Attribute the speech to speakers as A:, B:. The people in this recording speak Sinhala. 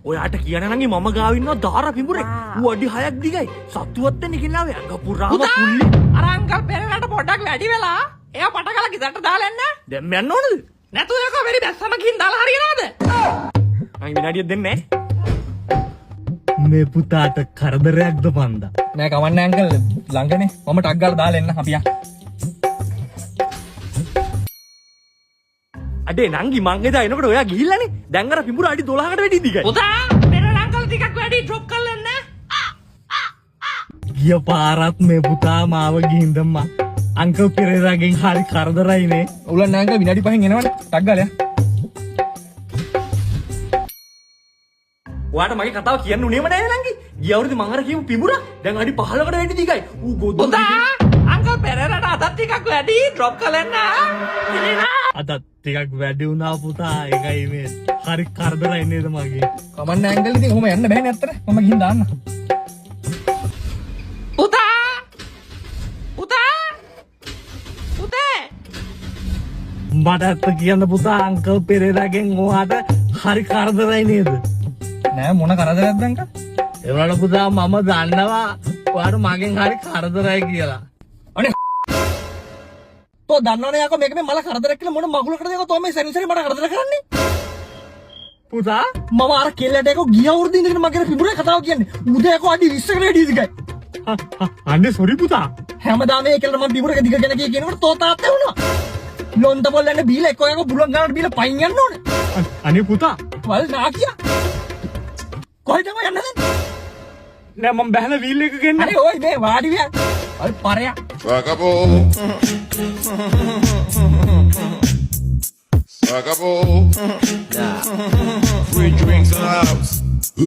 A: ඔයාට කියන්න නංගි, මම ගාව ඉන්නවා දාර පිඹුරේ. ඌ අඩි 6ක් දිගයි. සත්තුවත් එන්න කියලා ඇඟ පුරාම පුල්ලි.
B: අර අංකල් පෙරේරාට පොඩ්ඩක් වැඩි වෙලා එයා පට ගාලා ගෙදරට දාලා එන්න.
A: දැන් යන්න ඕනද?
B: නැතුව යකෝ වෙරි බැස්සම ගිහින් දාලා හරියනවද?
A: නංගි, විනාඩියක් දෙන්නේ.
C: මේ පුතාට කරදරයක්ද පන්දා?
D: නෑ, කමන්නේ අංකල්, ළඟනේ. මම ටක් ගාලා දාලා එන්න අපි යන්.
A: අඩේ නංගි, මං එදා එනකොට ඔයා ගිහිල්ලානේ. දැන් අර පිඹුර අඩි 12කට වැඩි දිගයි.
B: පුතා, පෙරේරා අංකල් ටිකක් වැඩි, ඩ්‍රොප් කරලා එන්න.
C: ගිය පාරත් මේ පුතා මාව ගිහින් දැම්මා. අංකල් පෙරේරාගෙන් හරි කරදරයිනේ.
D: උලන් නෑ අංකල්, විනාඩි 5න් එනවනේ. ටක් ගාලා යන්.
A: ඔයාට මගේ කතාව කියන්න උනේම නෑ නංගි. ගිය අවුරුද්දේ මං අර කියපු පිඹුරා දැන් අඩි 15කට වැඩි දිගයි. ඌ ගොඩ.
B: පුතා, අංකල් පෙරේරාට අදත් ටිකක් වැඩි, ඩ්‍රොප් කරලා එන්න. පෙරේරා
C: අදත් ටිකක් වැඩි වුණා පුතා. ඒකයි මේ හරි කරදරයි නේද මගේ?
D: කමන්නේ අංකල්, ඉතින් ඔහොම යන්න බෑනේ ඇත්තට. මම ගිහින් දාන්න.
B: පුතා, පුතා, පුතේ.
C: මට ඇත්ත කියන්න පුතා, අංකල් පෙරේරාගෙන් ඔයාට හරි කරදරයි නේද?
D: නෑ, මොන කරදරයක්ද අංකල්?
C: ඒ වුණාට පුතා, මම දන්නවා ඔයාට මගෙන් හරි කරදරයි කියලා.
D: අනේ තෝ දන්නවනේ යකෝ මේක මේ මල කරදරයක් කියලා. මොන මගුලකටද යකෝ තෝ මේ සැරින් සැරේ මට කරදර කරන්නේ?
C: පුතා,
D: මම අර කෙල්ලට යකෝ ගිය අවුරුද්දේ ඉඳගෙන මගේ පිඹුරේ කතාව කියන්නේ. උදේ යකෝ අඩි 20කට වැඩි දිගයි.
C: අනේ සොරි පුතා.
D: හැමදාම මේ කෙල්ලට මම පිඹුරක දිග ගැන කිය කියනකොට තෝ තාත්තා වුණා. ලොන්ද පොල්ලන්න බීලා එක්කෝ යකෝ බුලන් ගානට බීලා පයින් යන්න ඕනේ.
C: අනේ පුතා.
D: වල් නාකියා. කොහෙද ඔය යන්නේ?
C: නෑ, මම බැහැලා වීල් එක ගෙන්න.
D: අනේ ඔය මේ වාඩි වියන්. ඔය පරයා.
E: Acabou. Acabou. Free drinks in the house.